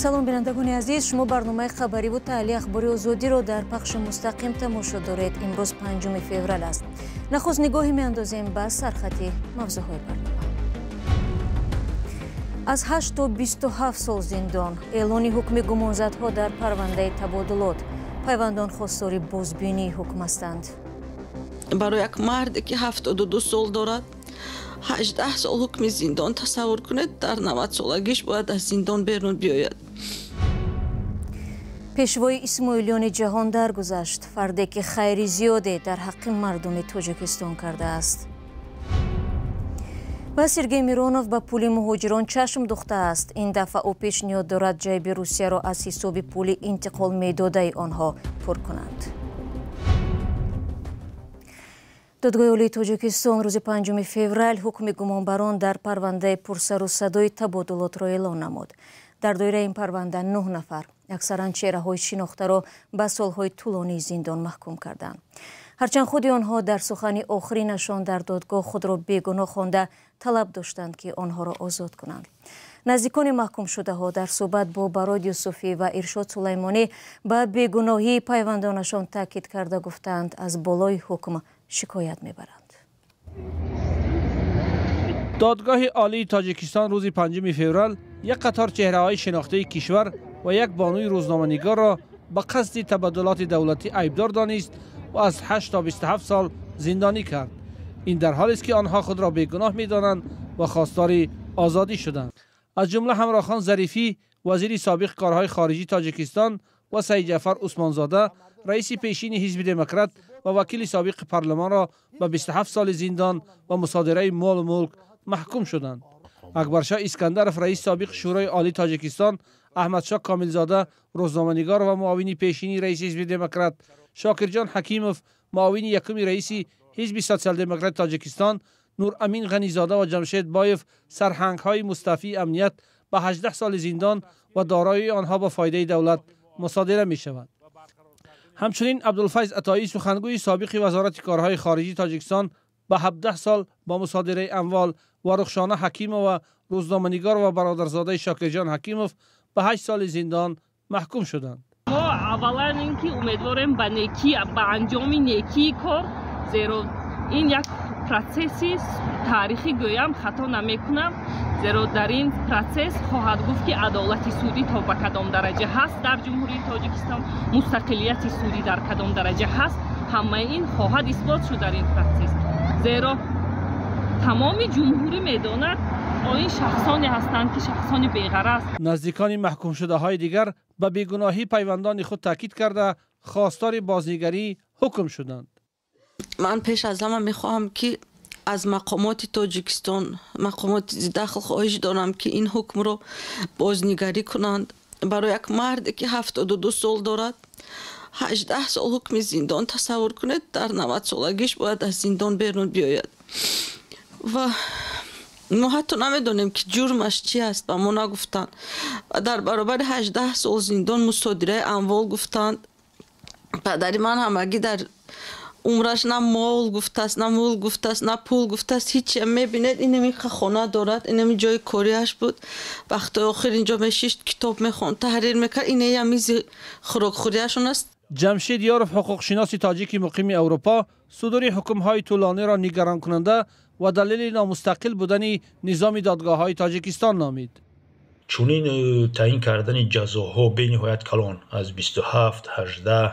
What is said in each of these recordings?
Салом, бинандагони азиз. Шумо барномаи хабариву таҳлили Ахбори Озодиро дар пахши мустақим тамошо доред. Имрӯз 5 феврал аст. Нахуст нигоҳе меандозем ба сархати мавзӯъҳои барнома. Аз 8 то 27 сол зиндон, эълони ҳукми гумонзадҳо дар парвандаи табодулот. Пайвандон хостори бозбинии ҳукм ҳастанд. Барои як марде ки 72 сол дорад, 18 сол ҳукми зиндон, тасаввур кунед, дар 90 солагиш бояд аз зиндон берун биёяд. Пешвои исмоилиёни ҷаҳон даргузашт, фарде ки хайри зиёде дар ҳаққи мардуми Тоҷикистон кардааст. Ва Сергей Миронов ба пули муҳоҷирон чашм духтааст. Ин дафъа ӯ пешниҳод дорад ҷайби Русияро аз ҳисоби пули интиқол медодаи онҳо пур кунанд. Додгоҳи Олии Тоҷикистон рӯзи 5 феврал ҳукми гумонбарон дар парвандаи пурсару садои табодулотро эълон намуд. Дар доираи ин парванда 9 нафар, аксаран чеҳраҳои шинохтаро, ба солҳои тӯлонии зиндон маҳкум карданд. Ҳарчанд худи онҳо дар сухани охиринашон дар додгоҳ худро бегуноҳ хонда, талаб доштанд, ки онҳоро озод кунанд. Наздикони маҳкумшудаҳо дар суҳбат бо Барод Юсуфӣ ва Иршод Сулаймонӣ ба бегуноҳии пайвандонашон таъкид карда, гуфтаанд, аз болои ҳукм шикоят мебаранд. Додгоҳи Олии Тоҷикистон рӯзи 5 феврал як қатор чеҳраҳои шинохтаи кишвар ва як бонуи рӯзноманигорро ба қасди табаддулоти давлатӣ айбдор донист ва аз 8 то 27 сол зиндонӣ кард. Ин дар ҳолест, ки онҳо худро бегуноҳ медонанд ва хостори озодӣ шуданд. Аз ҷумла Ҳамроҳхон Зарифӣ, вазири собиқ корҳои хориҷии Тоҷикистон, ва Саидҷафар Усмонзода, раиси пешини Ҳизби Демократ ва вакили собиқи парлумонро ба 27 соли зиндон ва мусодираи молу мулк маҳкум шуданд. Акбаршоҳ Искандаров, раиси собиқи Шӯрои Олии Тоҷикистон, Аҳмадшоҳ Комилзода, рӯзноманигор ва муовини пешини раиси Ҳизби Демократ, Шокирҷон Ҳакимов, муовини якуми раиси Ҳизби Сотсиал-Демократи Тоҷикистон, Нурамин Ғанизода ва Ҷамшед Боев, сарҳангҳои мустафии амният, ба 18 соли зиндон ва дороии онҳо ба фоидаи давлат мусодира мешавад. Ҳамчунин Абдулфайз Атоӣ, сухангӯи собиқи Вазорати корҳои хориҷии Тоҷикистон, ба 17 сол бо мусодираи амвол ва Рухшона Ҳакимова, рӯзноманигор ва бародарзодаи Шокирҷон Ҳакимов, ба 8 соли зиндон маҳкум шуданд. Мо аввалан ин ки умедворем ба некӣ, ба анҷоми некии кор, зеро ин як процесси таърихӣ гӯям, хато намекунам, зеро дар ин процесс хоҳад гуфт, ки адолати судӣ то ба кадом дараҷа ҳаст дар Ҷумҳурии Тоҷикистон, мустақилияти судӣ дар кадом дараҷа ҳаст. Ҳамаи ин хоҳад исбот шуд дар ин процесс, зеро тамоми ҷумҳурӣ медонад, ин шахсоне ҳастанд, ки шахсони беғараз. Наздикони маҳкумшудаҳои дигар ба бегуноҳии пайвандони худ таъкид карда, хостори бознигарии ҳукм шуданд. Ман пеш аз ҳама мехоҳам, ки аз мақомоти Тоҷикистон, мақомоти зидахл хоҳиш дорам, ки ин ҳукмро бознигарӣ кунанд. Барои як марде ки 72 сол дорад, 18 сол ҳукми зиндон, тасаввур кунед, дар 90 солагиш бояд аз зиндон берун биёяд. Ва мо ҳатто намедонем, ки ҷурмаш чи аст, ба мо нагуфтанд. Ва дар баробари 18 сол зиндон мусодираи амвол гуфтанд. Падари ман ҳамагӣ дар умраш на мол гуфтааст, на мулк гуфтааст, на пул гуфтааст, ҳичи. Мебинед, инами хона дорад, инами ҷои кориаш буд. Вақтҳои охир инҷо мешишт, китоб мехонд, таҳрир мекард. Инея мизи хӯрокхӯрияшон аст. Ҷамшед Ёров, ҳуқуқшиноси тоҷики муқими Аврупо, судури ҳукмҳои тӯлониро нигаронкунанда ва далели номустақил будани низоми додгоҳҳои Тоҷикистон номид. Чунин таъин кардани ҷазоҳо бениҳоят калон, аз 27, 18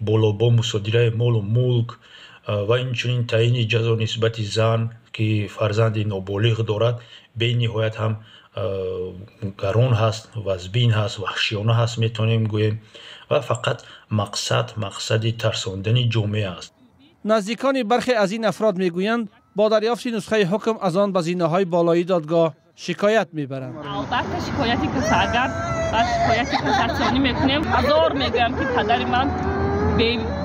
боло, бо мусодираи молу мулк ва инчунин таъини ҷазо нисбати зан, ки фарзанди ноболиғ дорад, бениҳоят ҳам гарон ҳаст, вазбин ҳаст, ваҳшиёна ҳаст, метавонем гӯем, ва фақат мақсад мақсади тарсондани ҷомеа аст. Наздикони бархе аз ин афрод мегӯянд, бо дарёфти нусхаи ҳукм аз он ба зинаҳои болоии додгоҳ шикоят мебаранд. Албатта, шикояти агар ба шикояти кассатсионӣ мекунем, ҳазор мегӯям, ки падари ман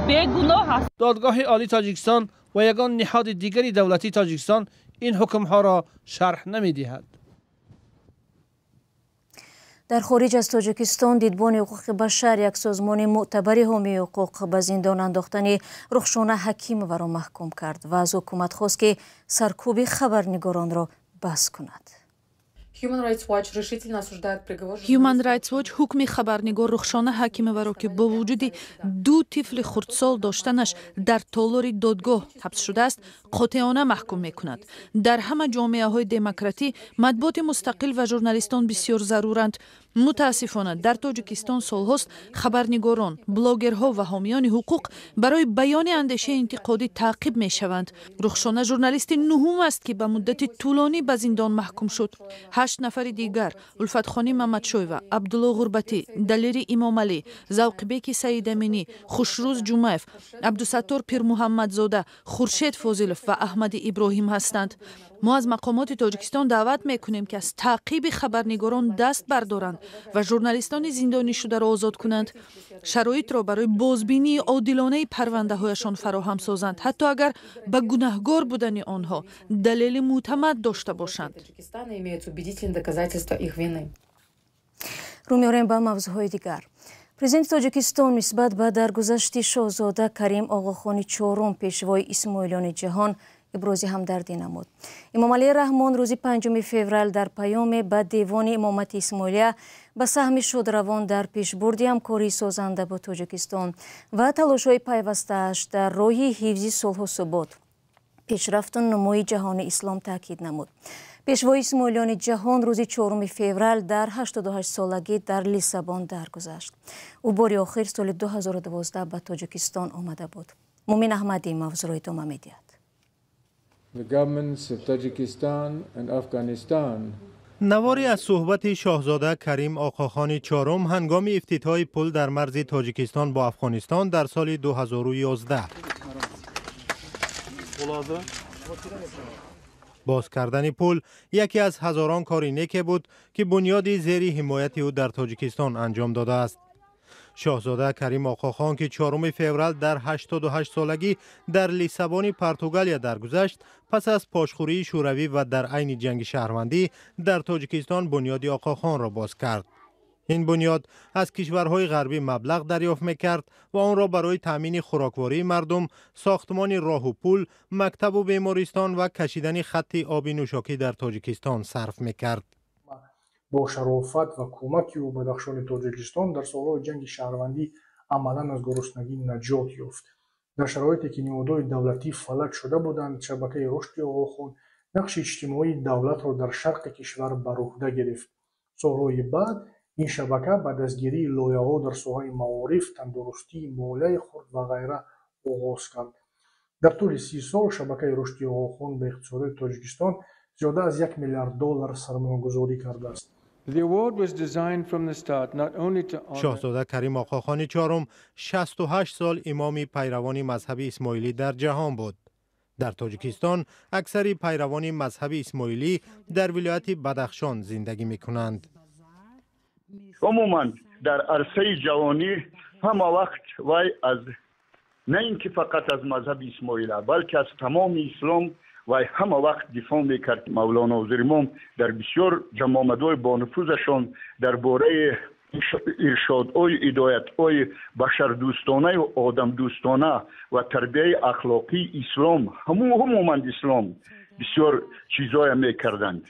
бегуноҳ аст. Додгоҳи Олии Тоҷикистон ва ягон ниҳоди дигари давлатии Тоҷикистон ин ҳукмҳоро шарҳ намедиҳад. Дар хориҷ аз Тоҷикистон Дидбони ҳуқуқи башар, як созмони мӯътабари ҳомии ҳуқуқ, ба зиндон андохтани Рухшона Ҳакимоваро маҳкум кард ва аз ҳукумат хост, ки саркӯби хабарнигоронро бас кунад. Human Rights Watch ҳукми хабарнигор Рухшона Ҳакимоваро, ки бо вуҷуди ду тифли хурдсол доштанаш дар толори додгоҳ ҳабс шудааст, қотеона маҳкум мекунад. Дар ҳама ҷомеаҳои демократӣ матбуоти мустақил ва журналистон бисёр заруранд. Мутаассифона, дар Тоҷикистон солҳост хабарнигорон, блогерҳо ва ҳомиёни ҳуқуқ барои баёни андешаи интиқодӣ таъқиб мешаванд. Рухшона журналисти нуҳум аст, ки ба муддати тӯлонӣ ба зиндон маҳкум шуд. Ҳашт нафари дигар: Улфатхонӣ Мамадшоева, Абдулло Ғурбатӣ, Далери Имомалӣ, Завқибеки Саидаминӣ, Хушрӯз Ҷумаев, Абдусаттор Пирмуҳаммадзода, Хуршед Фозилов ва Аҳмади Иброҳим ҳастанд. Мо аз мақомоти Тоҷикистон даъват мекунем, ки аз таъқиби хабарнигорон даст бардоранд ва журналистони зиндонишударо озод кунанд, шароитро барои бозбинии одилонаи парвандаҳояшон фароҳам созанд, ҳатто агар ба гунаҳгор будани онҳо далели мӯътамад дошта бошанд. Рӯ меорем ба мавзӯъҳои дигар. Президенти Тоҷикистон нисбат ба даргузашти шоҳзода Карим Оғохони чорум, пешвои исмоилёни ҷаҳон, ибрози ҳамдардӣ намуд. Эмомалӣ Раҳмон рӯзи 5 феврал дар паёме ба Девони имомати Исмоилия ба саҳми шодравон дар пешбурди ҳамкории созанда бо Тоҷикистон ва талошҳои пайвастааш дар роҳи ҳифзи сулҳу субот, пешрафту нумӯи ҷаҳони ислом таъкид намуд. Пешвои исмоилёни ҷаҳон рӯзи 4 феврал дар 88 солагӣ дар Лиссабон даргузашт. Ӯ бори охир соли 2012 ба Тоҷикистон омада буд. Мумин Аҳмадӣ мавзӯъро идома медиҳад. Навори аз суҳбати шоҳзода Карим Оқохони чорум ҳангоми ифтитоҳи пул дар марзи Тоҷикистон бо Афғонистон дар соли 2011. Боз кардани пул яке аз ҳазорон кори неке буд, ки бунёди зери ҳимояти ӯ дар Тоҷикистон анҷом додааст. Шоҳзода Карим Оқохон, ки 4 феврал дар 88 солагӣ дар Лиссабони Португалия даргузашт, пас аз пошхӯрии Шӯравӣ ва дар айни ҷанги шаҳрвандӣ дар Тоҷикистон бунёди Оқохонро боз кард. Ин бунёд аз кишварҳои ғарбӣ маблағ дарёфт мекард ва онро барои таъмини хӯроквории мардум, сохтмони роҳу пул, мактабу бемористон ва кашидани хатти оби нӯшокӣ дар Тоҷикистон сарф мекард. Бо шарофат ва кӯмаки ӯ Бадахшони Тоҷикистон дар солҳои ҷанги шаҳрвандӣ амалан аз гуруснагӣ наҷот ёфт. Дар шароите ки ниҳодҳои давлатӣ фалаҷ шуда буданд, шабакаи рушди Оғохон нақши иҷтимоии давлатро дар шарқи кишвар бар уҳда гирифт. Солҳои баъд ин шабака ба дастгирии лоиҳаҳо дар соҳаи маориф, тандурустӣ, молияи хурд ва ғайра оғоз кард. Дар тӯли 30 сол шабакаи рушди Оғохон ба иқтисодиёти Тоҷикистон зиёда аз 1 миллиард доллар сармоягузорӣ кардааст. Шоҳзода Карим Оқохони чорум 68 сол имоми пайравони мазҳаби исмоилӣ дар ҷаҳон буд. Дар Тоҷикистон аксари пайравони мазҳаби исмоилӣ дар вилояти Бадахшон зиндагӣ мекунанд. Умуман дар арсаи ҷавонӣ ҳама вақт вай аз на ин ки фақат аз мазҳаби исмоила, балки аз тамоми ислом вай ҳама вақт дифоъ мекард. Мавлоно Ҳозиримом дар бисёр ҷамъомадҳои бонуфузашон дар бораи иршодҳои ҳидоятҳои башардӯстонаю одамдӯстона ва тарбияи ахлоқии ислом, умуман ислом бисёр чизоя мекарданд.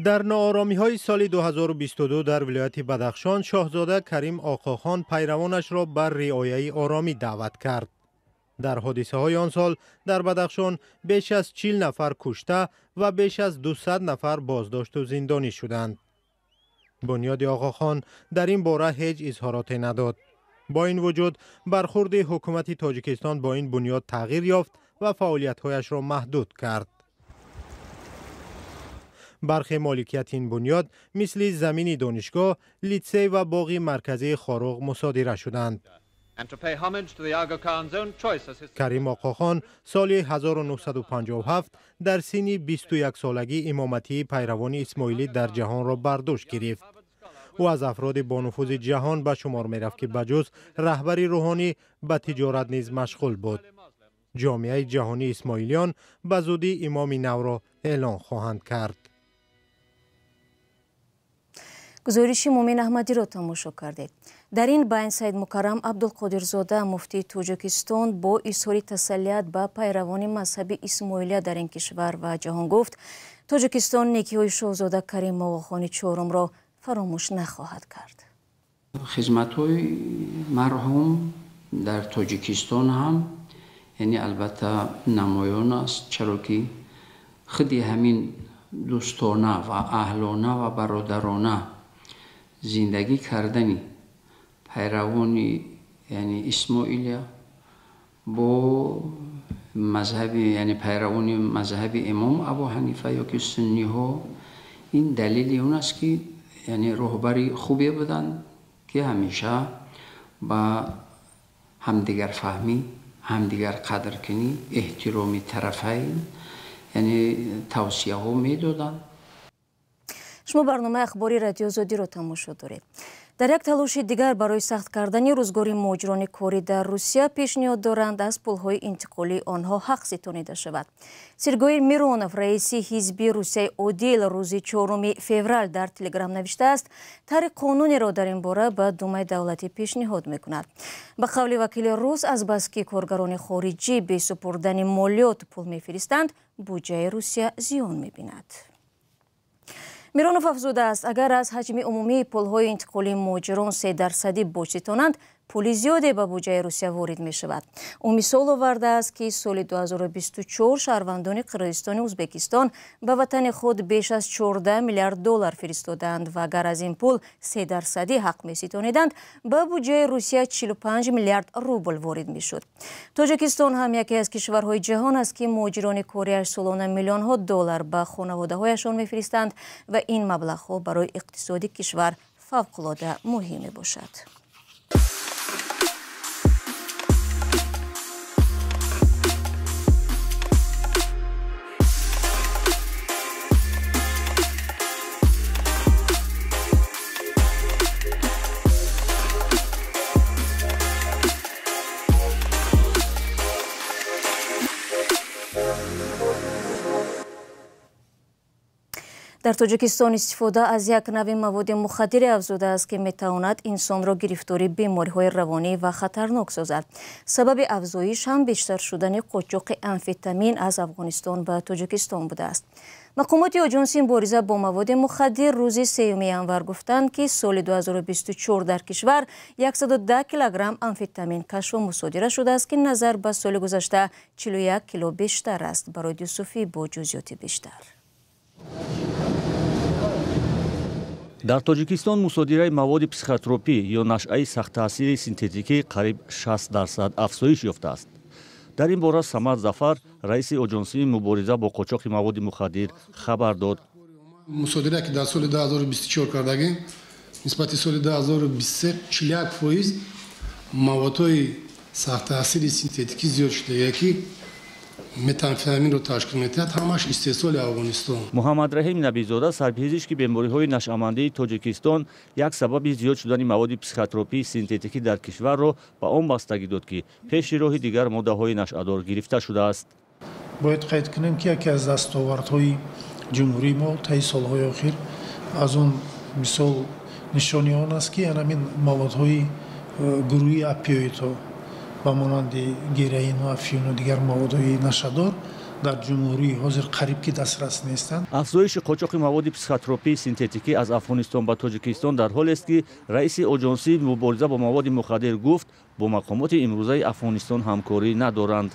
Дар нооромиҳои соли 2022 дар вилояти Бадахшон шоҳзода Карим Оқохон пайравонашро бар риояи оромӣ даъват кард. Дар ҳодисаҳои он сол дар Бадахшон беш аз 40 нафар кушта ва беш аз 200 нафар боздошту зиндонӣ шуданд. Бунёди Оғохон дар ин бора ҳеҷ изҳороте надод. Бо ин вуҷуд бархурди ҳукумати Тоҷикистон бо ин бунёд тағйир ёфт ва фаъолиятҳояшро маҳдуд кард. Бархе моликияти ин бунёд мисли замини донишгоҳ, литсей ва боғи марказии Хоруғ мусодира шуданд. Карим Оқохон соли 1957 дар синни 21 солагӣ имоматии пайравони исмоилӣ дар ҷаҳонро бар дӯш гирифт. Ӯ аз афроди бонуфузи ҷаҳон ба шумор мерафт, ки ба ҷуз раҳбари рӯҳонӣ ба тиҷорат низ машғул буд. Ҷомеаи ҷаҳонии исмоилиён ба зудӣ имоми навро эълон хоҳанд кард. Гузориши Мумин Аҳмадиро тамошо кардед. Дар ин байн Саид Мукаррам Абдулқодирзода, муфтии Тоҷикистон, бо изҳори тасаллият ба пайравони мазҳаби исмоилия дар ин кишвар ва ҷаҳон гуфт, Тоҷикистон некиҳои шоҳзода Карим Оғохони чорумро фаромӯш нахоҳад кард. Хизматҳои марҳум дар Тоҷикистон ҳам яъне албатта намоён аст, чаро ки худи ҳамин дӯстона ва аҳлона ва бародарона зиндагӣ кардани пайравони яъне исмоилия бо мазҳаби яъне пайравони мазҳаби имом Абу Ҳанифа ё ки сунниҳо, ин далели он аст ки яъне роҳбари хубе буданд ки ҳамеша ба ҳамдигарфаҳмӣ, ҳамдигарқадркунӣ, эҳтироми тарафайн яъне тавсияҳо медоданд. Шумо барномаи ахбори Радио Озодиро тамошо доред. Дар як талоши дигар барои сахт кардани рӯзгори муҳоҷирони корӣ дар Русия пешниҳод доранд аз пулҳои интиқолии онҳо ҳақ ситонида шавад. Сергей Миронов, раиси ҳизби Русияи Одил, рӯзи 4 феврал дар Телеграм навиштааст, тарҳи қонунеро дар ин бора ба Думаи давлатӣ пешниҳод мекунад. Ба қавли вакили рус, азбаски коргарони хориҷӣ бе супурдани молиёт пул мефиристанд, буҷаи Русия зиён мебинад. Миронов афзудааст, агар аз ҳаҷми умумии пулҳои интиқолии муҳоҷирон 3% боҷ ситонанд, пули зиёде ба буҷаи Русия ворид мешавад. Ӯ мисол овардааст, ки соли 2024 шаҳрвандони Қирғизистони Ӯзбекистон ба ватани худ беш аз 14 миллиард доллар фиристодаанд ва агар аз ин пул 3% ҳақ меситониданд, ба буҷаи Русия 45 миллиард рубл ворид мешуд. Тоҷикистон ҳам яке аз кишварҳои ҷаҳон аст, ки муҳоҷирони кориаш солона миллионҳо доллар ба хонаводаҳояшон мефиристанд ва ин маблағҳо барои иқтисоди кишвар фавқулода муҳим мебошад. Дар Тоҷикистон истифода аз як нави маводи мухаддире афзудааст, ки метавонад инсонро гирифтори бемориҳои равонӣ ва хатарнок созад. Сабаби афзоиш ҳам бештар шудани қочоқи амфетамин аз Афғонистон ба Тоҷикистон будааст. Мақомоти оҷонси мубориза бо маводи мухаддир рӯзи 3 январ гуфтанд, ки соли 2024 дар кишвар 110 килограмм амфетамин кашфу мусодира шудааст, ки назар ба соли гузашта 41 кило бештар аст. Барои Юсуфӣ бо ҷузъиёти бештар. Дар Тоҷикистон мусодираи маводи психотропӣ ё нашъаи сахттаъсири синтетикӣ қариб 60% афзоиш ёфтааст. Дар ин бора Самад Зафар, раиси оҷонсии мубориза бо қочоқи маводи мухаддир, хабар дод. Мусодира ки дар соли 2024 кардагем, нисбати соли 2023 41% маводҳои сахттаъсири синтетикӣ зиёд шуда, ки метамфетаминро ташкил медиҳад, ҳамаш истеҳсоли Афғонистон. Муҳаммадраҳим Набизода, сарпизишки бемориҳои нашъамандии Тоҷикистон, як сабаби зиёд шудани маводи психотропии синтетикӣ дар кишварро ба он бастагӣ дод, ки пеши роҳи дигар моддаҳои нашъадор гирифта шудааст. Бояд қайд кунем, ки яке аз дастовардҳои ҷумҳурии мо таи солҳои охир аз он мисол нишони он аст, ки ҳамин маводҳои гурӯҳи опиоидҳо ба монанди героину, афюну дигар маводҳои нашъадор дар ҷумҳурӣ ҳозир қариб ки дастрас нестанд. Афзоиши қочоқи маводи психотропии синтетикӣ аз Афғонистон ба Тоҷикистон дар ҳолест, ки раиси оҷонсии мубориза бо маводи мухаддир гуфт, бо мақомоти имрӯзаи Афғонистон ҳамкорӣ надоранд.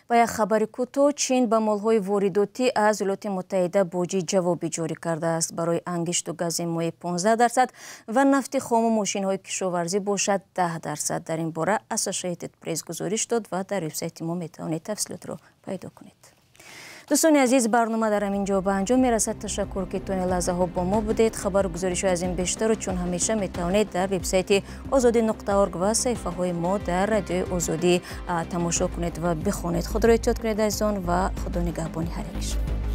Ба як хабари кӯтоҳ, Чин ба молҳои воридотӣ аз Иёлоти Муттаҳида боҷи ҷавобӣ ҷорӣ кардааст. Барои ангишту гази моеъ 15% ва нафти хому мошинҳои кишоварзӣ бошад 10%. Дар ин бора Associated Press гузориш дод ва дар вебсайти мо метавонед тафсилотро пайдо кунед. Дӯстони азиз, барнома дар ҳамин ҷо ба анҷом мерасад. Ташаккур, ки то ин лаҳзаҳо бо мо будед. Хабару гузоришҳои аз ин бештарро чун ҳамеша метавонед дар вебсайти озодӣ.org ва саҳифаҳои мо дар Радиои Озодӣ тамошо кунед ва бихонед. Худро эҳтиёт кунед, азизон, ва Худо нигаҳбони ҳар яки шумо.